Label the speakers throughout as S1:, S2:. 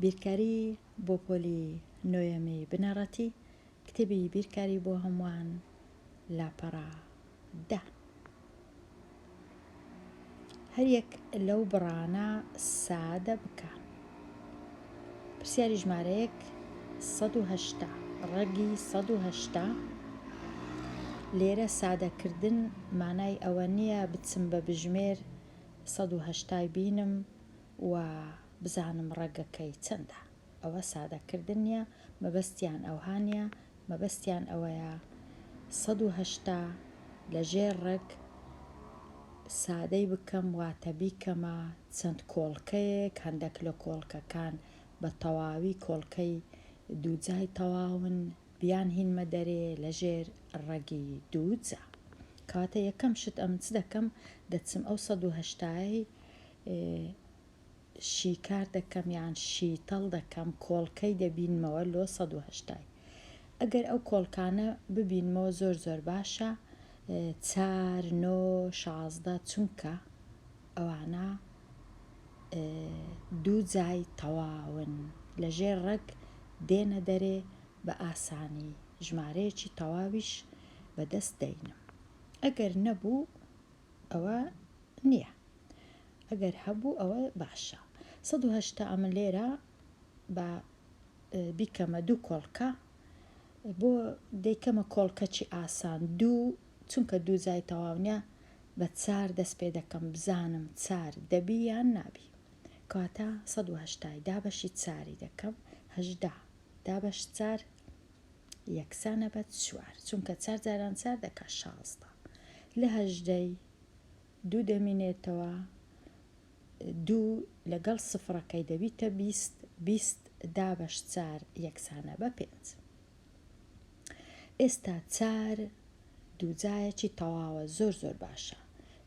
S1: بیرکاری بۆ پۆلی نۆیەمی بنەڕەتی، کتێبی بیرکاری بۆ هەمووان، لاپەڕە دە. هەریەک لەو بڕانە سادە بکە. پرسیاری ژمارە یەک، 180 ڕەگی 180 لێرە سادەکردن مانای ئەوە نییە بچم بە بژمێر 180 بینم و بزانم ڕەگەکەی چەندە. ئەوە سادەکردن نییە، مەبەستیان ئەوها نییە، مەبەستیان ئەوەیە 180 لە ژێر ڕەگ سادەی بکەم واتە بیکەمە چەند کۆڵکەیەک، هەندەک لە کۆڵکەکان بە تەواوی کۆڵکەی دووجای تەواون، بیانهینمە دەرێ لە ژێر ڕەگی دووجا. کەواتە یەکەم شت ئەمن چ دەکەم، دەچم ئەو سەد و هەشتایەی شیکار دەکەم یان شیتەڵ دەکەم کۆڵکەی دەبینمەوە لۆ 180ی ئەگەر ئەو کۆڵکانە ببینمەوە زۆر زۆر باشە چار نۆ 16 چونکە ئەوانە دوو جای تەواون لە ژێر ڕەگ دێنە دەرێ بە ئاسانی ژمارەیەکی تەواویش بەدەست دەینم ئەگەر نەبوو ئەوە نییە ئەگەر هەبوو ئەوە باشە 180 ئەمن لێرە با بیکەمە دوو کۆڵکە بۆ دەیکەمە کۆڵکەچی ئاسان دوو چونکە دوو جای تەواو نیە بە چار دەست پێ دەکەم بزانم چار دەبی یان نابی کەواتە 180 دابەشی چاری دەکەم هەژدە دابەش چار یەکسانە بە چوار چونکە چار جاران چار دەکا 16 لە هەژدەی دوو دەمینێتەوە دوو لەگەڵ سفڕەکەی دەبیتە 20 20 دابەش چار یەکسانە بە پێنج. ئێستا چار دووجایەکی تەواوە زۆر زۆر باشە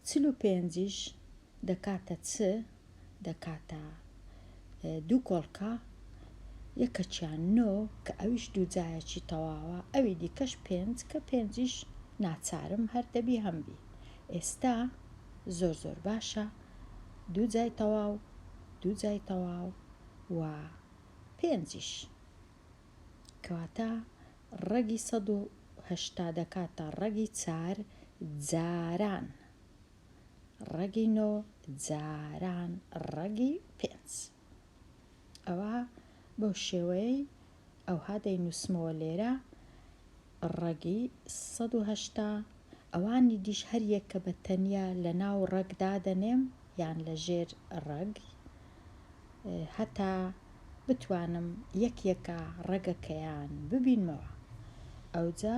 S1: 45یش دەکاتە چ؟ دەکاتە دوو کۆڵکە یەکەکیان نۆ کە ئەویش دووجایەکی تەواوە ئەوی دیکەش پێنج کە پێنجیش ناچارم هەر دەبی هەمبی ئێستا زۆر زۆر باشە دوو جای تەواو دوو جای تەواو و پێنجیش کەواتە ڕەگی 180 دەکاتە ڕەگی چار جاران ڕەگی نۆ جاران ڕەگی پێنج. ئەوە بەو شێوەیەی ئەوها دەینووسمەوە لێرە ڕەگی 180 ئەوانی دیش هەر یەکە بە تەنیا لە ناو ڕەگ دادەنێم یان لە ژێر ڕەگ هەتا بتوانم یەک یەکە ڕەگەکەیان ببینمەوە. ئەوجا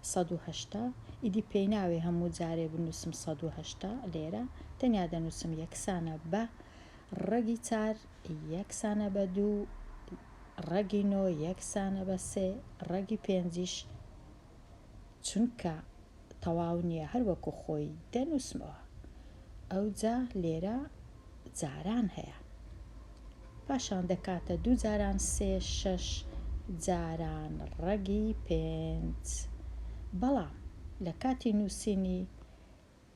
S1: 180 ئیدی پێی ناوێ هەموو جارێ بنووسم 180 لێرە تەنیا دەنووسم یەکسانە بە ڕەگی چار یەکسانە بە دوو ڕەگی نۆ یەکسانە بە سێ ڕەگی پێنجیش چونکە تەواو نییە هەر وەکو خۆی دەنووسمەوە. ئەوجا لێرە جاران هەیە. پاشان دەکاتە دوو جاران سێ شەش جاران ڕەگی پێنج. بەڵام لە کاتی نووسینی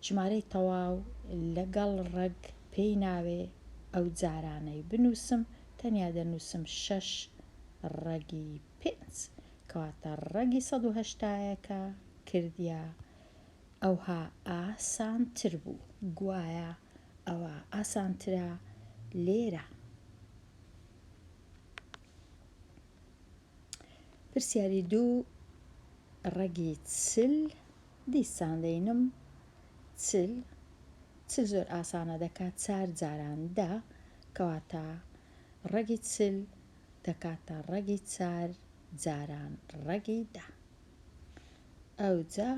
S1: ژمارەی تەواو لەگەڵ ڕەگ پێی ناوێ ئەو جارانەی بنووسم تەنیا دەنووسم شەش ڕەگی پێنج. کەواتە ڕەگی سەد و هەشتایەکە کردیە ئەوها ئاسانتر بوو. گوایە ئەوە ئاسانترە لێرە. پرسیاری دوو ڕەگی 40 دیسان دەینم 40 چل زۆر ئاسانە دەکات چار جاران دە کەواتە ڕەگی 40 دەکاتە ڕەگی چار جاران ڕەگی دە ئەوجا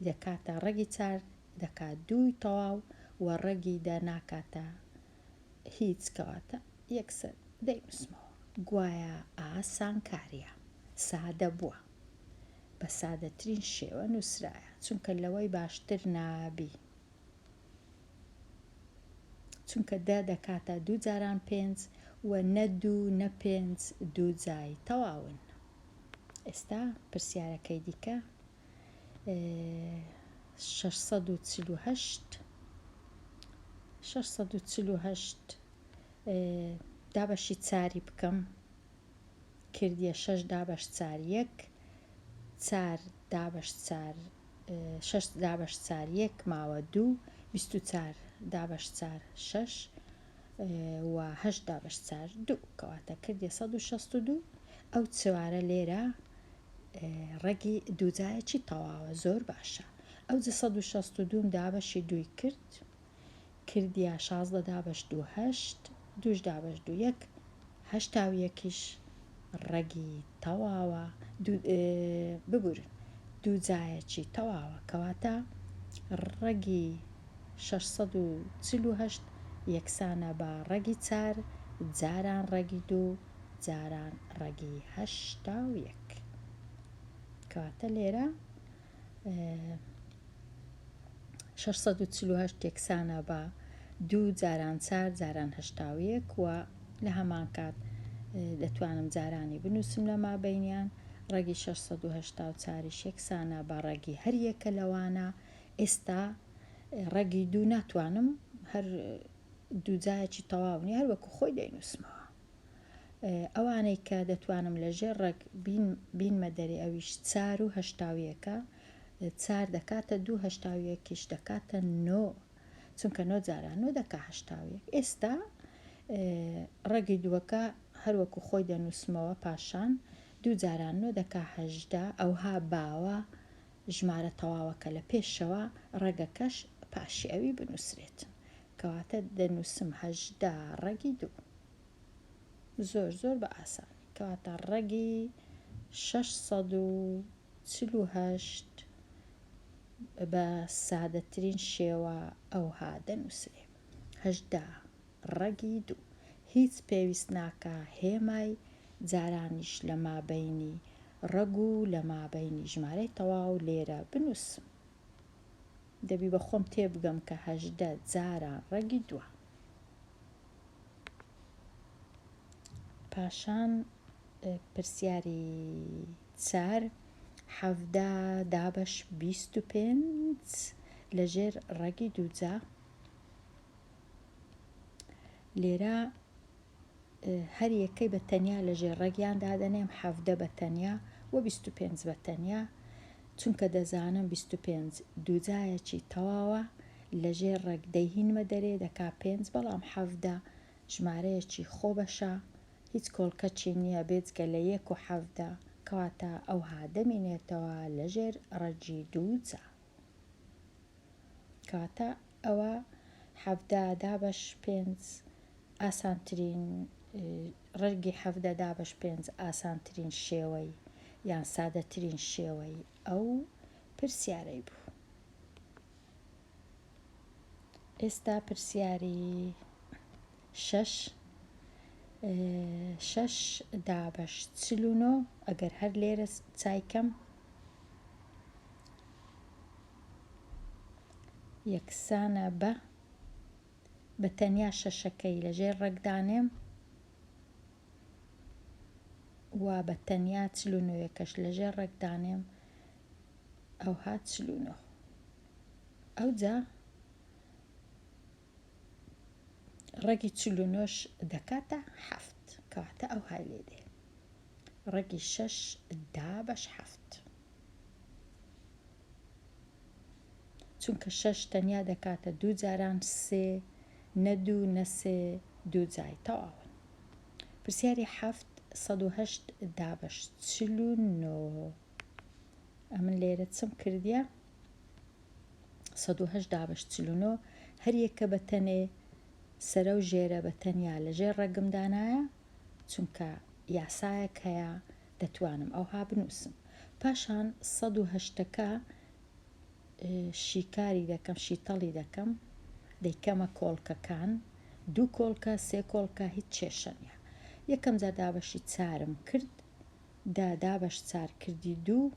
S1: دەکاتە ڕەگی چار دەکات دووی تەواو و ڕەگی دە ناکاتە هیچ کەواتە یەکسەر دەینووسمەوە. گوایە ئاسانکاریە سادە بووە بە سادەترین شێوە نووسرایە چونکە لەوەی باشتر نابی چونکە دە دەکاتە دوو جاران پێنج و نە دوو نە پێنج دوو جای تەواون. ئێستا پرسیارەکەی دیکە 648 648. دابەشی چاری بکەم کردیە شەش دابەش چار یەک چار دابەش چار شەش دابەش چار یەک ماوە دوو 24 دابەش چار شەش و هەشت دابەش چار دوو کەواتە کردیە 162 ئەو چوارە لێرە ڕەگی دووجایەکی تەواوە زۆر باشە ئەوجە 162 دابەشی دووی کرد کردیا 16 دابەش دوو هەشت دووش دابەش دوو یەک 81یش ڕەگی تەواوە ببورن دووجایەکی تەواوە کەواتە ڕەگی 648 یەکسانە بە ڕەگی چار جاران ڕەگی دوو جاران ڕەگی 81 کەواتە لێرە 648 یەکسانە بە دوو جاران چار جاران 81 و لە هەمان کات دەتوانم جارانی بنووسم لە مابەینیان ڕەگی 684 یەکسانە بە ڕەگی هەر یەکە لەوانە ئێستا ڕەگی دوو ناتوانم هەر دووجایەکی تەواو نیە هەر وەکو خۆی دەینووسمەوە ئەوانەی کە دەتوانم لە ژێر ڕەگ بینمە دەرێ ئەویش چار و هەشتاویەکە چار دەکاتە دوو هەشتاویەکیش دەکاتە نۆ چونکە نۆ جاران نۆ دەکا هەشتاویەک ئێستا ڕەگی دووەکە هەروەکو خۆی دەنووسمەوە پاشان دوو جاران نۆ دەکا هەژدە ئەوها باوە ژمارە تەواوەکە لە پێشەوە ڕەگەکەش پاشی ئەوی بنووسرێت کەواتە دەنووسم هەژدە ڕەگی دوو زۆر زۆر بە ئاسانی کەواتە ڕەگی 648 بە سادەترین شێوە ئەوها دەنووسرێ هەژدە ڕەگی دوو هیچ پێویست ناکا هێمای جارانیش لە مابەینی ڕەگ و لە مابەینی ژمارەی تەواو لێرە بنووسم دەبی بە خۆم تێبگەم کە هەژدە جاران ڕەگی دووە پاشان پرسیاری چار حەڤدە دابەش 25 لەژێر ڕەگی دووجا لێرە هەر یەکەی بە تەنیا لەژێر ڕەگیان دادەنێم حەڤدە بە تەنیا و 25 بە تەنیا چونکە دەزانم 25 دووجایەکی تەواوە لەژێر ڕەگ دەیهینمە دەرێ دەکا پێنج بەڵام حەڤدە ژمارەیەکی خۆبەشە هیچ کۆڵکەچی نییە بێجگە لە یەک و حەڤدە کەواتە ئەوها دەمینێتەوە لەژێر ڕەگی دووجا کەواتە ئەوە حەڤدە دابەش پێنج ئاسانترین ڕەگی حەڤدە دابەش پێنج ئاسانترین شێوەی یان سادەترین شێوەی ئەو پرسیارەی بوو. ئێستا پرسیاری شەش شەش دابەش 49 ئەگەر هەر لێرە چای کەم یەکسانە بە بە تەنیا شەشەکەی لەژێر ڕەگدانێم و بە تەنیا 49ەکەش لەژێر ڕەگدانێم ئەوها 49 ئەوجا ڕەگی 49ش دەکاتە حەفت کەواتە ئەوهای لێ دێ ڕەگی شەش دابەش حەفت چونکە شەش تەنیا دەکاتە دوو جاران سێ نە دوو نە سێ دوو جای تەواون پرسیاری حەفت 108 دابەش 49 ئەمن لێرە چم کردیە 108 دابەش 49 هەر یەکە بە تەنێ سەرە و ژێرە بە تەنیا لە ژێر ڕەگم دانایە چونکە یاسایەک هەیە دەتوانم ئەوها بنووسم پاشان 108ەکە شیکاری دەکەم شیتەڵی دەکەم دەیکەمە کۆڵکەکان دوو کۆڵکە سێ کۆڵکە هیچ کێشە نییە یەکەم جار دابەشی چارم کرد دا دابەش چار کردی دوو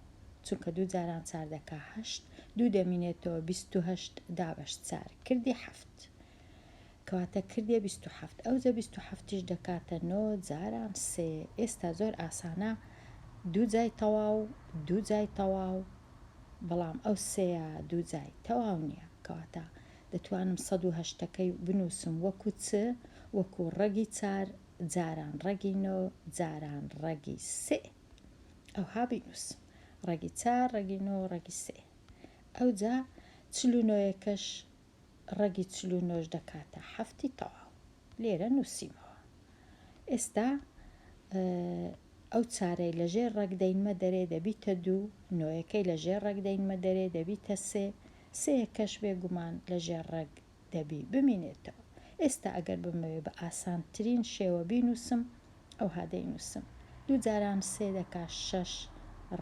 S1: چونکە دوو جاران چار دەکا هەشت دوو دەمینێتەوە 28 دابەش چار کردی حەفت کەواتە کردیە 27 ئەوجە 27یش دەکاتە نۆ جاران سێ ئێستا زۆر ئاسانە دوو جای تەواو دوو جای تەواو بەڵام ئەو سێیە دوو جای تەواو نییە کەواتە دەتوانم 108ەکەی بنووسم وەکو چ وەکو ڕەگی چار. جاران ڕەگی نۆ جاران ڕەگی سێ. ئەوها بینووسم. ڕەگی چار ڕەگی نۆ ڕەگی سێ. ئەوجا 49 یەکەش ڕەگی 49 ش دەکاتە حەفتی تەواو. لێرە نووسیمەوە. ئێستا ئەو چارەی لە ژێر ڕەگ دەینمە دەرێ دەبیتە دوو، نۆیەکەی لە ژێر ڕەگ دەینمە دەرێ دەبیتە سێ، سێیەکەش بێگومان لە ژێر ڕەگ دەبی بمینێتەوە. ئێستا ئەگەر بمەوێ بە ئاسانترین شێوە بینووسم ئەوها دەینووسم، دوو جاران سێ دەکا شەش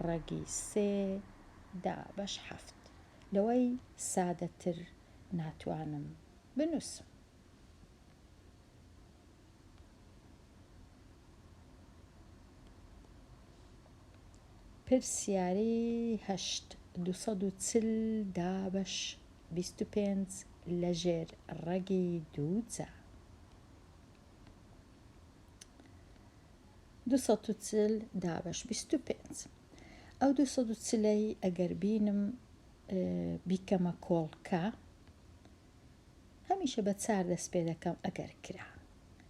S1: ڕەگی سێ دابەش حەفت. لەوەی سادەتر ناتوانم بنووسم. پرسیاری هەشت، 240 دابەش 25 لەژێر ڕەگی دوو جا. 240 دابەش 25. ئەو 240 ەی ئەگەر بینم بیکەمە کۆڵکە هەمیشە بە چار دەست پێ دەکەم ئەگەر کرا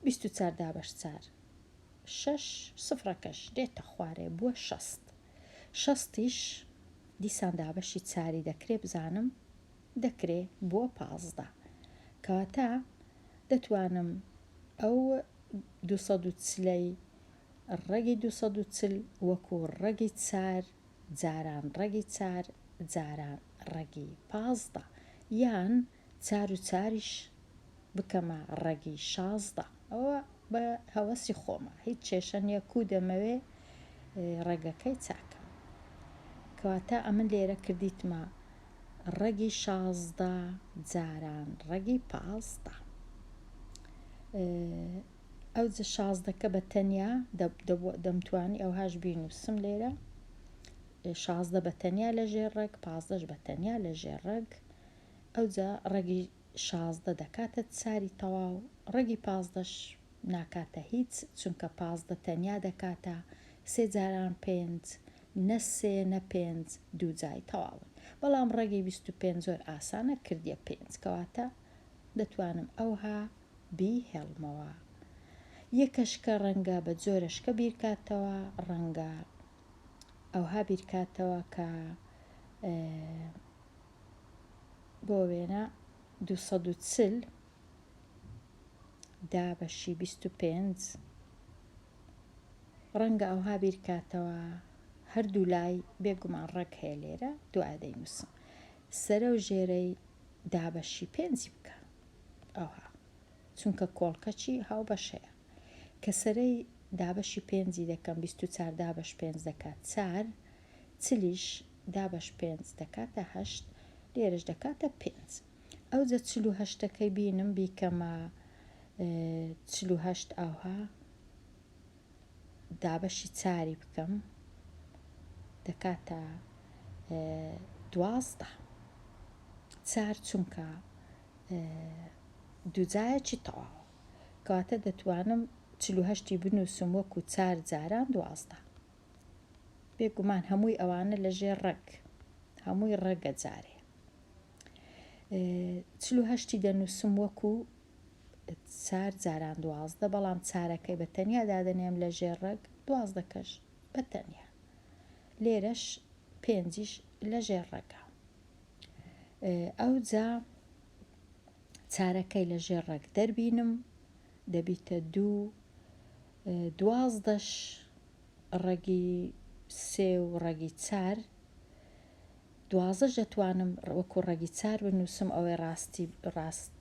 S1: 24 دابەش چار شەش سفرەکەش دێتە خوارێ بووە شەست شەستیش دیسان دابەشی چاری دەکرێ بزانم دەکرێ بووە 15 کەواتە دەتوانم ئەو 240ەی ڕەگی 240 وەکو ڕەگی چار جاران ڕەگی چار جاران ڕەگی 15 یان چار و چاریش بکەمە ڕەگی 16 ئەوە بە هەوەسی خۆمە هیچ کێشە نییە کوو دەمەوێ ڕەگەکەی چاکەم کەواتە ئەمن لێرە کردیتمە ڕەگی 16 جاران ڕەگی 15 ئەوجە شازدەکە بە تەنیا دەمتوانی ئەوهاش بینووسم لێرە 16 بە تەنیا لە ژێر ڕەگ پازدەش بە تەنیا لە ژێر ڕەگ ئەوجا ڕەگی 16 دەکاتە چاری تەواو ڕەگی پازدەش ناکاتە هیچ چونکە 15 تەنیا دەکاتە سێ جاران پێنج نە سێ نە پێنج دوو جای تەواون بەڵام ڕەگی 25 زۆر ئاسانە کردیە پێنج کەواتە دەتوانم ئەوها بیهێڵمەوە. یەکەشکە ڕەنگە بە جۆرەشکە بیرکاتەوە، ڕەنگە ئەوها بیرکاتەوە کە بۆ وێنە 240 دابەشی 25 ڕەنگە ئەوها بیرکاتەوە هەردوو لای بێگومان ڕەگ هەیە لێرە دوای دەینووسم سەرە و ژێرەی دابەشی پێنجی بکە ئەوها چونکە کۆڵکەچی هاوبەش هەیە کە سەرەی دابەشی پێنجی دەکەم 24 دابەش پێنج دەکات چار چلیش دابەش پێنج دەکاتە هەشت لێرەش دەکاتە پێنج ئەوجە چل و هەشتەکەی بینم بیکەمە 48 ئاوها دابەشی چاری بکەم دەکاتە 12 چار چونکە دووجایەکی تەواوە کەواتە دەتوانم 48ی بنووسم وەکو چار جاران 12 بێگومان هەمووی ئەوانە لە ژێر ڕەگ هەمووی ڕەگە جارێ 48ی دەنووسم وەکو چار جاران 12 بەڵام چارەکەی بە تەنیا دادەنێم لە ژێر ڕەگ دوازدەکەش بە تەنیا لێرەش پێنجیش لە ژێر ڕەگە ئەوجا چارەکەی لە ژێر ڕەگ دەربینم دەبیتە دوو دوازدەش ڕەگی سێ و ڕەگی چار دوازدەش دەتوانم وەکو ڕەگی چار بنووسم ئەوەی ڕاستی ڕاست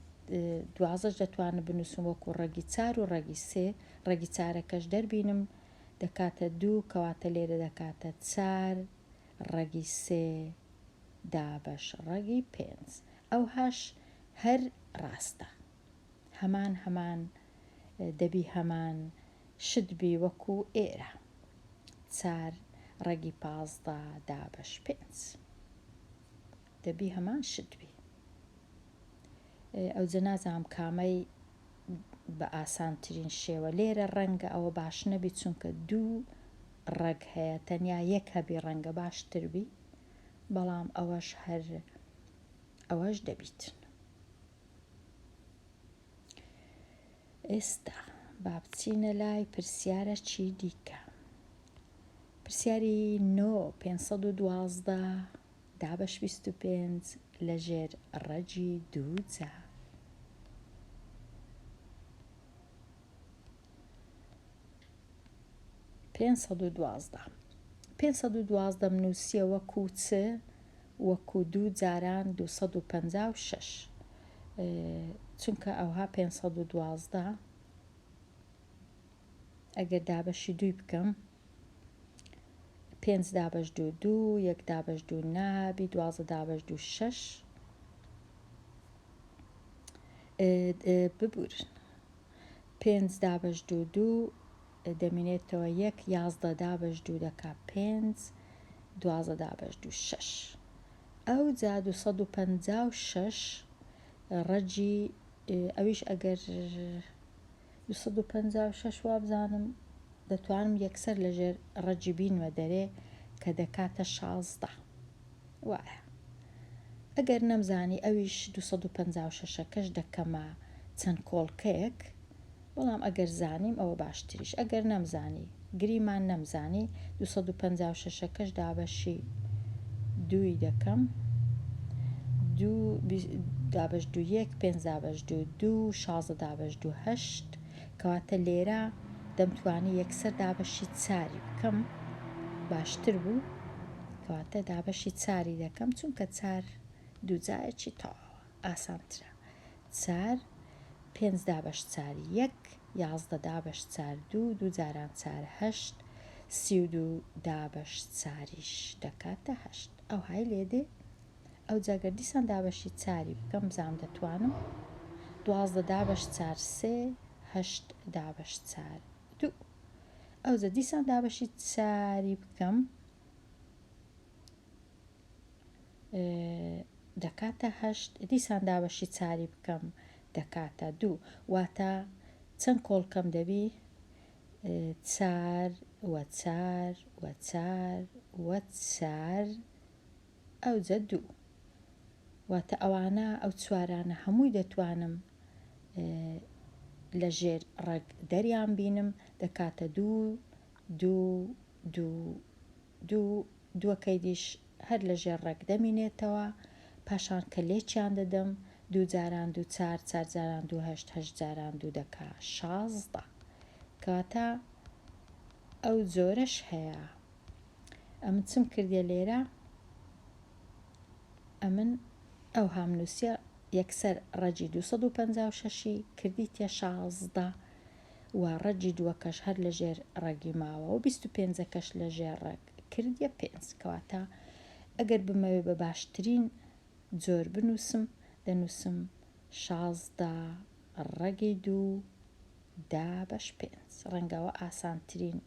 S1: دوازدەش دەتوانم بنووسم وەکو ڕەگی چار و ڕەگی سێ ڕەگی چارەکەش دەربینم دەکاتە دوو کەواتە لێرە دەکاتە چار ڕەگی سێ دابەش ڕەگی پێنج ئەوهاش هەر ڕاستە هەمان هەمان دەبی هەمان شت بی وەکو ئێرە چار ڕەگی 15 دابەش پێنج دەبی هەمان شت بی ئەوجە نازانم کامەی بە ئاسانترین شێوە لێرە ڕەنگە ئەوە باش نەبی چونکە دوو ڕەگ هەیە تەنیا یەک هەبی ڕەنگە باشتر بی بەڵام ئەوەش هەر ئەوەش دەبیتن. ئێستا. با بچینە لای پرسیارەکی دیکە. پرسیاری نۆ، 512 دابەش 25 لە ژێر ڕەگی دوو جا. 512. 512 م نووسیە وەکوو چ؟ وەکوو دوو جاران 256. چونکە ئەوها 512 ئەگەر دابەشی دووی بکەم پێنج دابەش دوو دوو یەک دابەش دوو نابی 12 دابەش دوو شەش ببورن پێنج دابەش دوو دوو دەمینێتەوە یەک 11 دابەش دوو دەکا پێنج 12 دابەش دوو شەش ئەوجا 256 ڕەگی ئەویش ئەگەر 256 وابزانم دەتوانم یەکسەر لەژێر ڕەگی بینمە دەرێ کە دەکاتە 16 وایە ئەگەر نەمزانی ئەویش 256 ەکەش دەکەمە چەند کۆڵکەیەک بەڵام ئەگەر زانیم ئەوە باشتریش ئەگەر نەمزانی گریمان نەمزانی 256 ەکەش دابەشی دووی دەکەم دوو دابەش دوو یەک پێنج دابەش دوو دوو 16 دابەش دوو هەشت کەواتە لێرە دەمتوانی یەکسەر دابەشی چاری بکەم باشتر بوو کەواتە دابەشی چاری دەکەم چونکە چار دووجایەکی تەواوە ئاسانترە چار پێنج دابەش چار یەک 11 دابەش چار دوو دوو جاران چار هەشت 32 دابەش چاریش دەکاتە هەشت ئەوهای لێدێ ئەو جاگەر دیسان دابەشی چاری بکەم بزانم دەتوانم 12 دابەش چار سێ هەشت دابەش چار دوو ئەوجا دیسان دابەشی چاری بکەم دەکاتە هەشت دیسان دابەشی چاری بکەم دەکاتە دوو واتە چەند کۆڵکەم دەبی چار و چار و چار و چار ئەوجە دوو واتە ئەوانە ئەو چوارانە هەمووی دەتوانم لە ژێر ڕەگ دەریان بینم دەکاتە دوو دوو دوو دوو دووەکەی دیش هەر لە ژێر ڕەگ دەمینێتەوە پاشان کە لێکیان دەدەم دوو جاران دوو چار چار جاران دوو هەشت هەشت جاران دوو دەکا 16 کەواتە ئەو جۆرەش هەیە ئەمن چم کردیە لێرە ئەمن ئەوهام نووسیە یەکسەر ڕەگی 256ی کردیتە 16 و ڕەگی دووەکەش هەر لە ژێر ڕەگی ماوە و 25ەکەش لە ژێر ڕەگ کردیە پێنج کەواتە ئەگەر بمەوێ بە باشترین جۆر بنووسم دەنووسم 16 ڕەگی دوو دابەش پێنج ڕەنگەوە ئاسانترین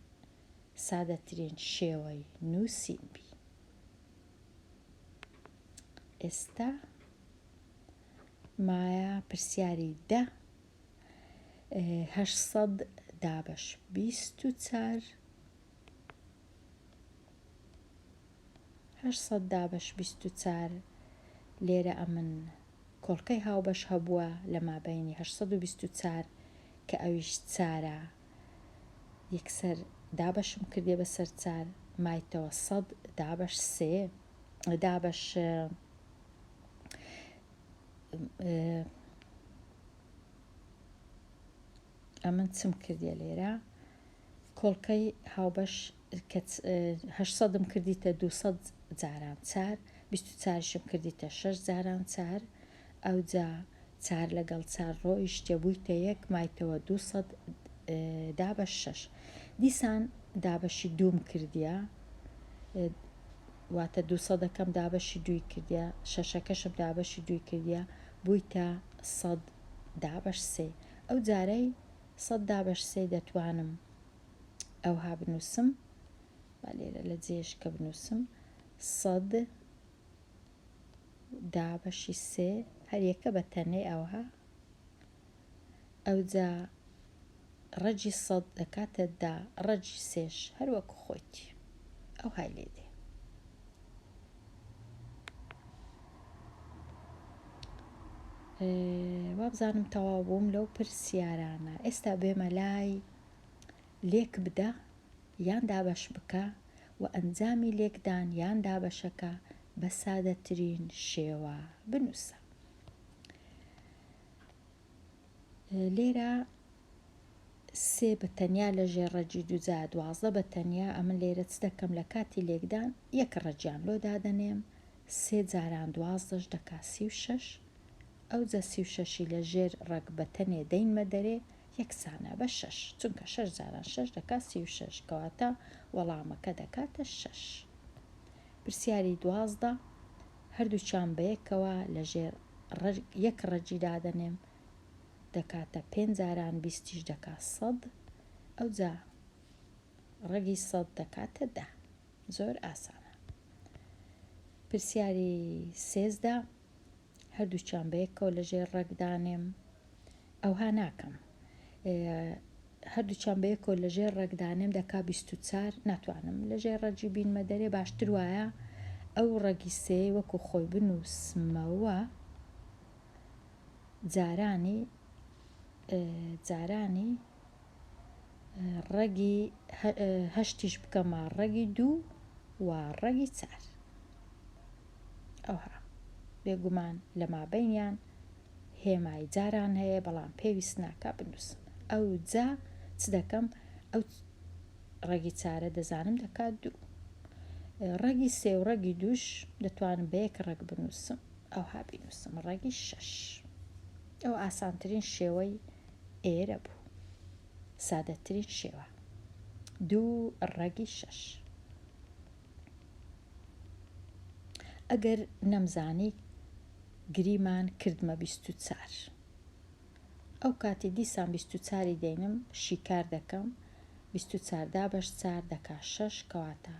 S1: سادەترین شێوەی نووسین بی. ئێستا مایە پرسیاری دە 800 دابەش 24 800 دابەش 24 لێرە ئەمن کۆڵکەی هاوبەش هەبووە لە مابەینی 824 کە ئەویش چارە یەکسەر دابەشم کردێ بەسەر چار مایتەوە سەد دابەش سێ دابەش ئەمن چم کردیە لێرە کۆڵکەی هاوبەش کە هەشتسەدم کردیتە دووسەد جاران چار بیست و چاریشم کردیتە شەش جاران چار ئەوجا چار لەگەڵ چار ڕۆیشتە بوویتە یەک مایتەوە دووسەد دابەش شەش دیسان دابەشی دووم کردیە واتە دووسەدەکەم دابەشی دووی کردیە شەشەکەشم دابەشی دووی کردیە بوویتە سەد دابەش سێ ئەو جارەی سەد دابەش سێ دەتوانم ئەوها بنووسم با لێرە لە جێش کە بنووسم سەد دابەشی سێ هەر یەکە بە تەنێ ئەوها ئەوجا ڕەگی سەد دەکاتە دا ڕەگی سێش هەر وەکو خۆیتی ئەوهای لێ دێ. وابزانم تەواو بووم لەو پرسیارانە. ئێستا بێمە لای لێک بدە یان دابەش بکە و ئەنجامی لێکدان یان دابەشەکە بە سادەترین شێوە بنووسە. لێرە سێ بە تەنیا لە ژێر ڕەگی دووجا 12 بە تەنیا ئەمن لێرە چ دەکەم لە کاتی لێکدان یەک ڕەگیان لۆ دادەنێم سێ جاران دوازدەش دەکا 36 ئەوجا 36ی لە ژێر ڕەگ بە تەنێ دەینمە دەرێ یەکسانە بە شەش چونکە شەش جاران شەش دەکا 36 کەواتە وەڵامەکە دەکاتە شەش. پرسیاری 12 هەردووکیان بەیەکەوە لە ژێر ڕەگ یەک ڕەگی دادەنێم دەکاتە پێنج جاران بیستیش دەکا سەد ئەوجا ڕەگی سەد دەکاتە دە زۆر ئاسانە. پرسیاری 13 هەردووکیان بەیەکەوە لە ژێر ڕەگ دانێم ئەوها ناکەم هەردووکیان بەیەکەوە لە ژێر ڕەگ دانێم دەکا 24 ناتوانم لە ژێر ڕەگی بینمە دەرێ باشتر وایە ئەو ڕەگی سێ وەکو خۆی بنووسمەوە جارانی جارانی ڕەگی هەشتیش بکەمە ڕەگی دوو و ڕەگی چار ئەوها بێگومان لە مابەینیان هێمای جاران هەیە بەڵام پێویست ناکا بنووسم ئەو جا چ دەکەم ئەو ڕەگی چارە دەزانم دەکات دوو ڕەگی سێ و ڕەگی دووش دەتوانم بە یەک ڕەگ بنووسم ئەوها بینووسم ڕەگی شەش ئەو ئاسانترین شێوەی ئێرە بوو سادەترین شێوە دوو ڕەگی شەش ئەگەر نەمزانی گریمان کردمە 24 ئەو کاتی دیسان 24ی دەینم شیکار دەکەم 24 دابەش چار دەکا شەش کەواتە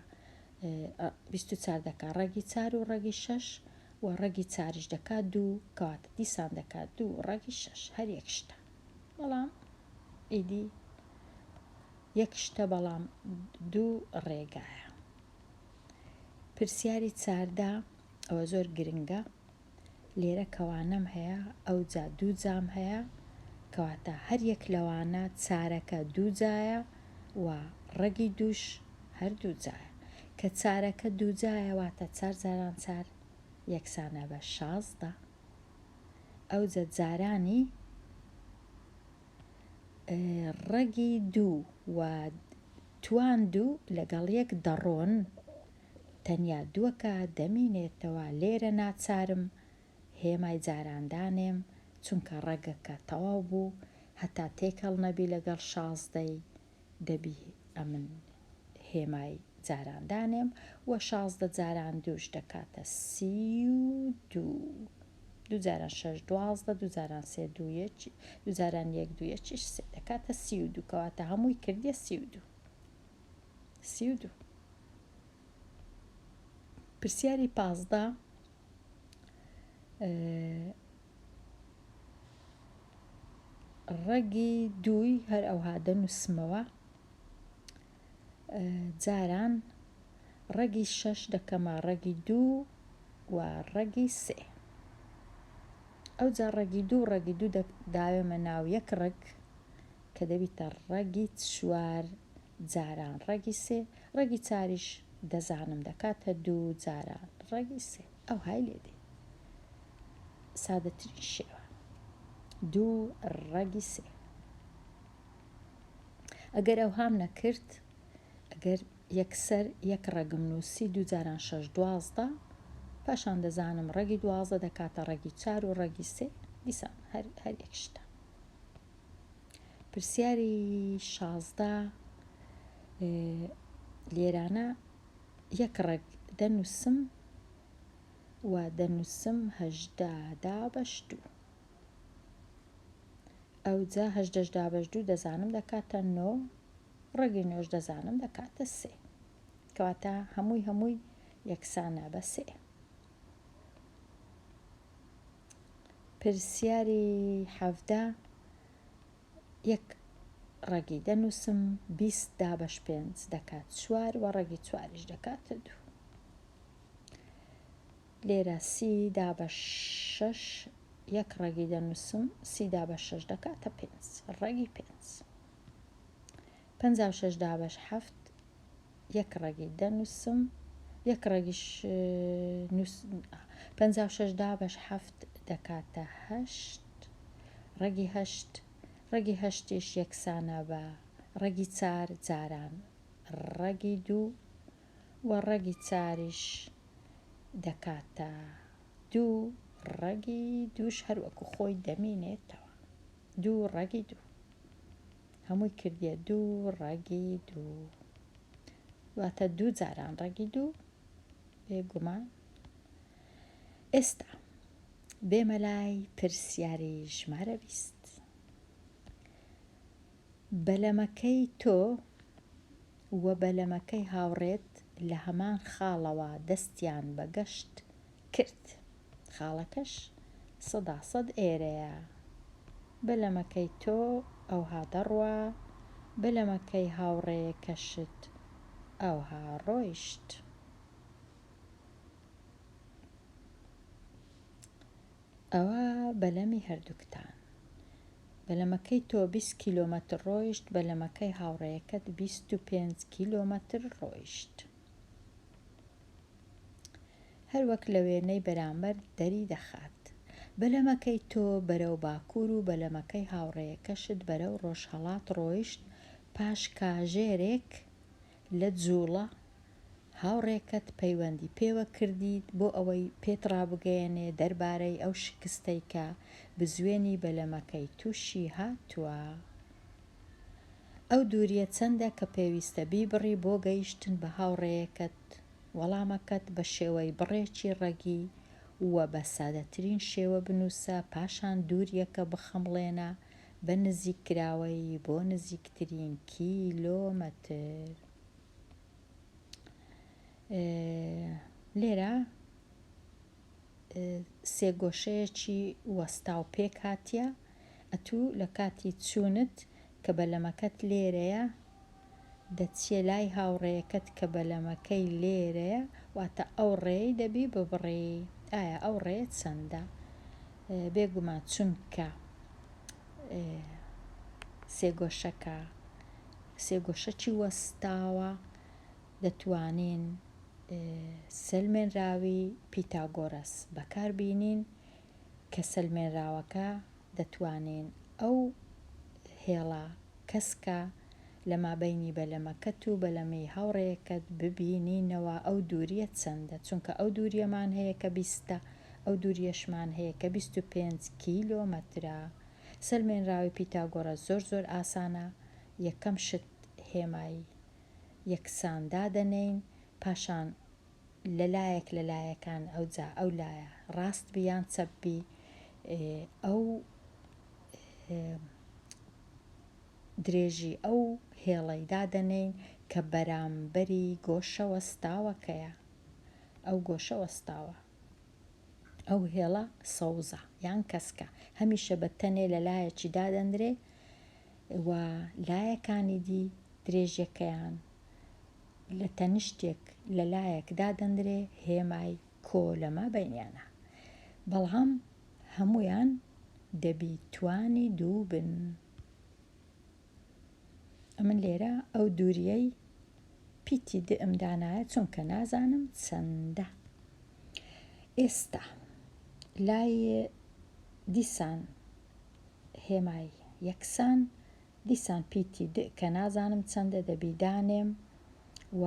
S1: 24 دەکا ڕەگی چار و ڕەگی شەش و ڕەگی چاریش دەکا دوو کەواتە دیسان دەکا دوو ڕەگی شەش هەر یەک شتە بەڵام ئیدی یەک شتە بەڵام دوو ڕێگایە. پرسیاری 14 ئەوە زۆر گرنگە لێرە کەوانەم هەیە ئەوجا دوو جام هەیە کەواتە هەر یەک لەوانە چارەکە دوو جایە و ڕەگی دووش هەر دوو جایە کە چارەکە دوو جایە واتە چار جاران چار یەکسانە بە 16 ئەوجە جارانی ڕەگی دوو و توان دوو لەگەڵ یەک دەڕۆن تەنیا دووەکە دەمینێتەوە لێرە ناچارم هێمای جاران دانێم چونکە ڕەگەکە تەواو بوو هەتا تێکەڵ نەبی لەگەڵ شازدەی دەبی ئەمن هێمای جاران دانێم و 16 جاران دووش دەکاتە 32 دوو جاران شەش 12 دوو جاران سێ دوو یەک دوو جاران یەک دوو یەکیش سێ دەکاتە 32 کەواتە هەمووی کردیە 32 32 پرسیاری 15 ڕەگی دووی هەر ئەوها دەنووسمەوە جاران ڕەگی شەش دەکەمە ڕەگی دوو و ڕەگی سێ ئەوجا ڕەگی دوو ڕەگی دوو داوێمە ناو یەک ڕەگ کە دەبیتە ڕەگی چوار جاران ڕەگی سێ ڕەگی چاریش دەزانم دەکاتە دوو جاران ڕەگی سێ ئەوهای لێ دێ سادەترین شێوە دوو ڕەگی سێ ئەگەر ئەوهام نەکرد ئەگەر یەکسەر یەک ڕەگم نووسی دوو جاران شەش 12 پاشان دەزانم ڕەگی 12 دەکاتە ڕەگی چار و ڕەگی سێ دیسان هەر هەر یەک شتە پرسیاری 16 لێرانە یەک ڕەگ دەنووسم و دەنووسم 18 دابەش دوو ئەوجا هەژدەش دابەش دوو دەزانم دەکاتە نۆ ڕەگی نۆش دەزانم دەکاتە سێ کەواتە هەمووی هەمووی یەکسانە بە سێ. پرسیاری 17 یەک ڕەگی دەنووسم 20 دابەش پێنج دەکات چوار و ڕەگی چواریش دەکاتە دوو. لێرە سی دابەش شەش. یەک ڕەگی دەنووسم سی دابەش شەش دەکاتە پێنج ڕەگی پێنج. 56 دابەش حەفت یەک ڕەگی دەنووسم یەک ڕەگیش نووس 56 دابەش حەفت دەکاتە هەشت ڕەگی هەشت ڕەگی هەشتیش یەکسانە بە ڕەگی چار جاران ڕەگی دوو و ڕەگی چاریش دەکاتە دوو ڕەگی دووش هەر وەکو خۆی دەمینێتەوە دوو ڕەگی دوو هەمووی کردیە دوو ڕەگی دوو واتە دوو جاران ڕەگی دوو بێگومان ئێستا بێمە لای پرسیاری ژمارە 20 بەلەمەکەی تۆ و بەلەمەکەی هاوڕێت لە هەمان خاڵەوە دەستیان بە گەشت کرد. خاڵەکەش سەدا سەد ئێرەیە. بەلەمەکەی تۆ ئەوها دەڕوا، بەلەمەکەی هاوڕێیەکەشت ئەوها ڕۆیشت. ئەوە بەلەمی هەردووکتان. بەلەمەکەی تۆ 20 کیلۆمەتر ڕۆیشت، بەلەمەکەی هاوڕێیەکەت 25 کیلۆمەتر ڕۆیشت. هەروەک لە وێنەی بەرامبەر دەری دەخات. بەلەمەکەی تۆ بەرەو باکوور و بەلەمەکەی هاوڕێیەکەشت بەرەو ڕۆژهەڵات ڕۆیشت، پاش کاژێرێک لە جووڵە، هاوڕێکەت پەیوەندی پێوە کردیت بۆ ئەوەی پێت ڕابگەیەنێ دەربارەی ئەو شکستەی کە بزوێنی بەلەمەکەی تووشی هاتووە. ئەو دووریە چەندە کە پێویستە بیبڕی بۆ گەیشتن بە هاوڕێیەکەت؟ وەڵامەکەت بە شێوەی بڕێکی ڕەگی و بە سادەترین شێوە بنووسە، پاشان دووریەکە بخەمڵێنە بە نزیککراوەیی بۆ نزیکترین کیلۆمەتر. لێرە سێگۆشەیەکی وەستاو پێک هاتیە، ئەتوو لە کاتی چوونت کە بەلەمەکەت لێرەیە دەچیە لای هاوڕێیەکەت کە بەلەمەکەی لێرەیە واتە ئەو ڕێی دەبی ببڕی ئایا ئەو ڕێ چەندە؟ بێگومان چونکە سێگۆشەکە سێگۆشەکی وەستاوە دەتوانین سەلمێنراوی پیتاگۆرەس بەکار بینین کە سەلمێنراوەکە دەتوانین ئەو هێڵە کەسکە لە مابەینی بەلەمەکەت و بەلەمی هاوڕێیەکەت ببینینەوە ئەو دووریە چەندە چونکە ئەو دووریەمان هەیە کە بیستە ئەو دووریەشمان هەیە کە 25 کیلۆمەترە سەلمێنراوی پیتاگۆرەس زۆر زۆر ئاسانە یەکەم شت هێمای یەکسان دادەنێین پاشان لە لایەک لە لایەکان ئەوجا ئەو لایە ڕاست بی یان چەپ بی ئەو درێژی ئەو هێڵەی دادەنێین کە بەرامبەری گۆشە وەستاوەکەیە ئەو گۆشە وەستاوە ئەو هێڵە سەوزە یان کەسکە هەمیشە بە تەنێ لە لایەکی دادەنرێ و لایەکانی دی درێژیەکەیان لە تەنیشتێک لە لایەک دادەنرێ هێمای کۆ لە مابەینیانە بەڵام هەموویان دەبی توانی دوو بن. ئەمن لێرە ئەو دووریەی پیتی دئم دانایە چونکە نازانم چەندە. ئێستا لای دیسان هێمای یەکسان دیسان پیتی د کە نازانم چەندە دەبی دانێم و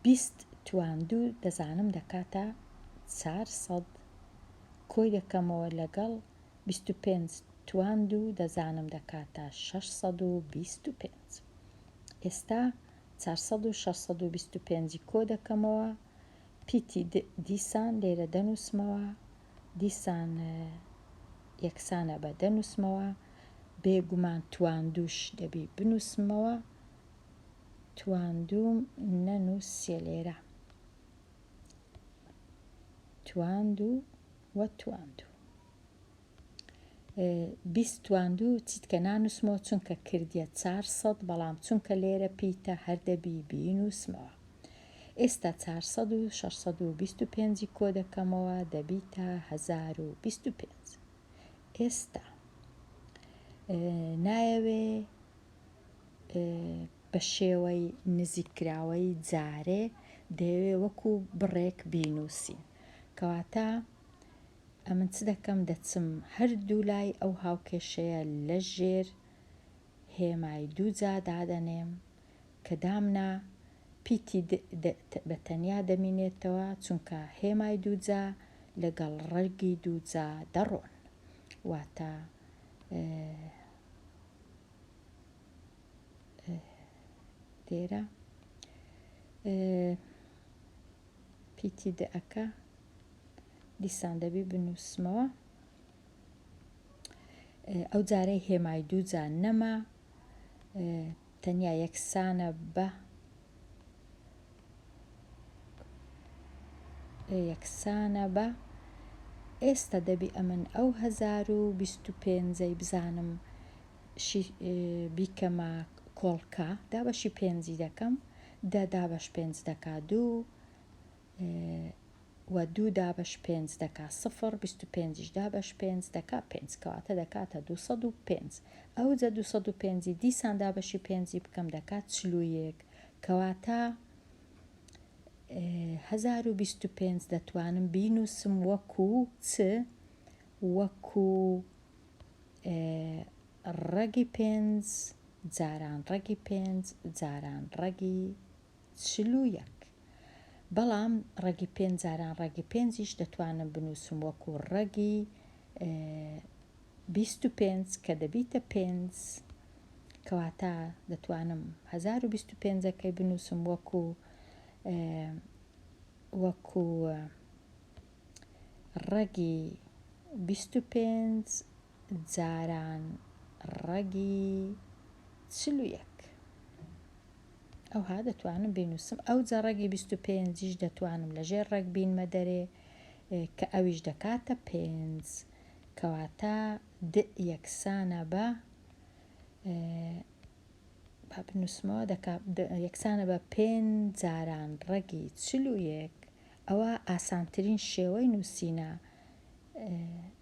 S1: 20 توان دوو دەزانم دەکاتە 400 کۆی دەکەمەوە لەگەڵ 25 توان دوو دەزانم دەکاتە 625 ئێستا 400 و 625 کۆ دەکەمەوە پیتی د دیسان لێرە دەنووسمەوە دیسان یەکسانە بە دەنووسمەوە بێگومان تواندووش دەبی بنووسمەوە تواندووم نەنووسیە لێرە تواندوو و تواندوو 20 تواندوو چیتکە نانووسمەوە چونکە کردیە 400 بەڵام چونکە لێرە پیتە هەر دەبی بینووسمەوە. ئێستا 400 و 625 کۆ دەکەمەوە دەبیتە 1025. ئێستا نایەوێ بە شێوەی نزیککراوەی جارێ دەیەوێ وەکو بڕێک بینووسین. کەواتە ئەمن چ دەکەم دەچم هەردوو لای ئەو هاوکێشەیە لە ژێر هێمای دووجا دادەنێم کە دامنا پیتی د بە تەنیا دەمینێتەوە چونکە هێمای دووجا لەگەڵ ڕەگی دووجا دەڕۆن واتە لێرە پیتی د ەکە دیسان دەبی بنووسمەوە ئەو جارەی هێمای دووجا نەما تەنیا یەکسانە بە یەکسانە بە ئێستا دەبی ئەمن ئەو 1025ەی بزانم شی بیکەمە کۆڵکە دابەشی پێنجی دەکەم دە دابەش پێنج دەکا دوو و دوو دابەش پێنج دەکا سفر، 25 یش دابەش پێنج دەکا پێنج، کەواتە دەکاتە 205. ئەوجە 205 ی دیسان دابەشی پێنجی بکەم دەکا 41، کەواتە 1025 دەتوانم بینووسم وەکوو چ؟ وەکوو ڕەگی پێنج جاران ڕەگی پێنج جاران ڕەگی 41. بەڵام ڕەگی پێنج جاران ڕەگی پێنجیش دەتوانم بنووسم وەکو ڕەگی 25 کە دەبیتە پێنج کەواتە دەتوانم 1025ەکەی بنووسم وەکو وەکو ڕەگی 25 جاران ڕەگی 41. ئەوها دەتوانم بینووسم. ئەوجا ڕەگی 25 یش دەتوانم لە ژێر ڕەگ بینمە دەرێ کە ئەویش دەکاتە پێنج. کەواتە د یەکسانە بە با بنووسمەوە دەکا یەکسانە بە پێنج جاران ڕەگی 41. ئەوە ئاسانترین شێوەی نووسینە،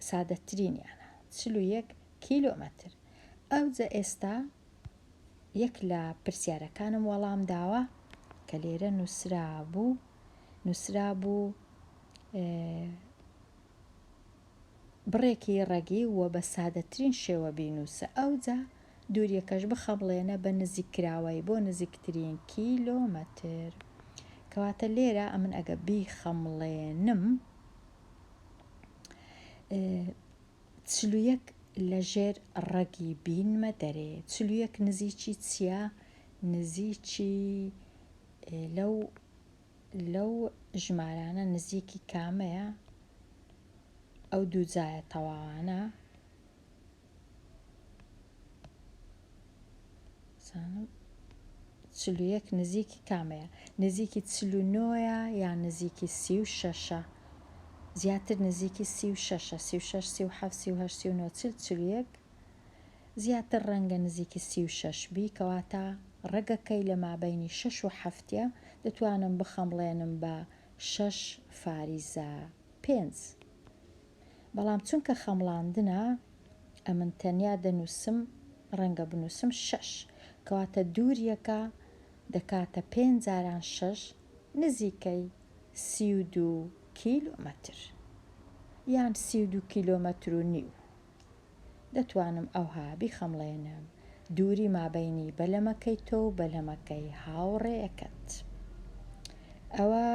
S1: سادەترینیانە، 41 کیلۆمەتر. ئەوجە ئێستا یەک لە پرسیارەکانم وەڵام داوە کە لێرە نووسرابوو نووسرابوو بڕێکی ڕەگی و بە سادەترین شێوە بینووسە ئەوجا دووریەکەش بخەمڵێنە بە نزیککراوەی بۆ نزیکترین کیلۆمەتر. کەواتە لێرە ئەمن ئەگە بیخەمڵێنم 41 لە ژێر ڕەگی بینمە دەرێ. 41 نزیکی چییە؟ نزیکی لەو لەو ژمارانە نزیکی کامەیە؟ ئەو دوو جایە تەواوانە زانم 41 نزیکی کامەیە؟ نزیکی 49ە یان نزیکی 36ە؟ زیاتر نزیکی 36ە، 36، 37، 38، 39، 40، 41 زیاتر ڕەنگە نزیکی 36 بی. کەواتە ڕەگەکەی لە مابەینی 6 و حەفتە دەتوانم بخەمڵێنم بە 6 فاریزە پێنج. بەڵام چونکە خەمڵاندنە ئەمن تەنیا دەنووسم ڕەنگە بنووسم شەش، کەواتە دووریەکە دەکاتە پێنج جاران شەش نزیکەی 32 کیلۆمەتر یان 32 کیلۆمەتر و نیو. دەتوانم ئەوها بیخەمڵێنم دووری مابەینی بەلەمەکەی تۆ و بەلەمەکەی هاوڕێیەکەت. ئەوە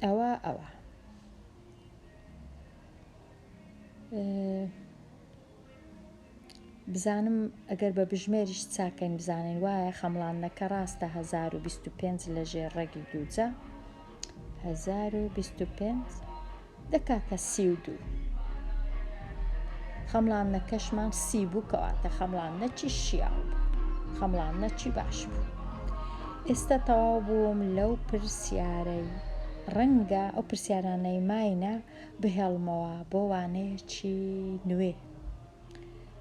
S1: ئەوە ئەوە بزانم ئەگەر بە بژمێریش چاکەین بزانین وایە خەمڵاندنەکە ڕاستە 1025 لە ژێر ڕەگی دووجا 1025 دەکاتە 32. خەمڵاندنەکەشمان سی بوو، کەواتە خەمڵاندنەکی شیاو بوو، خەمڵاندنەکی باش بوو. ئێستا تەواو بووم لەو پرسیارەی. ڕەنگە ئەو پرسیارانەی ماینە بهێڵمەوە بۆ وانەیەکی نوێ،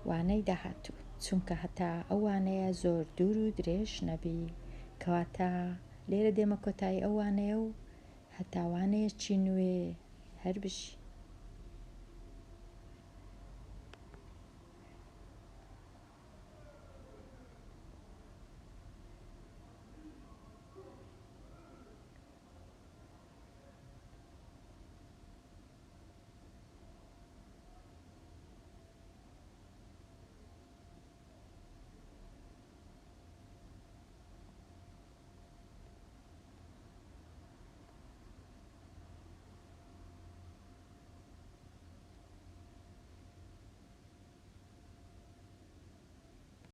S1: وانەی داهاتوو، چونکە هەتا ئەو وانەیە زۆر دوور و درێژ نەبی. کەواتە لێرە دێمە کۆتایی ئەو وانەیە و هەتا وانەیەکی نوێ هەر بژی.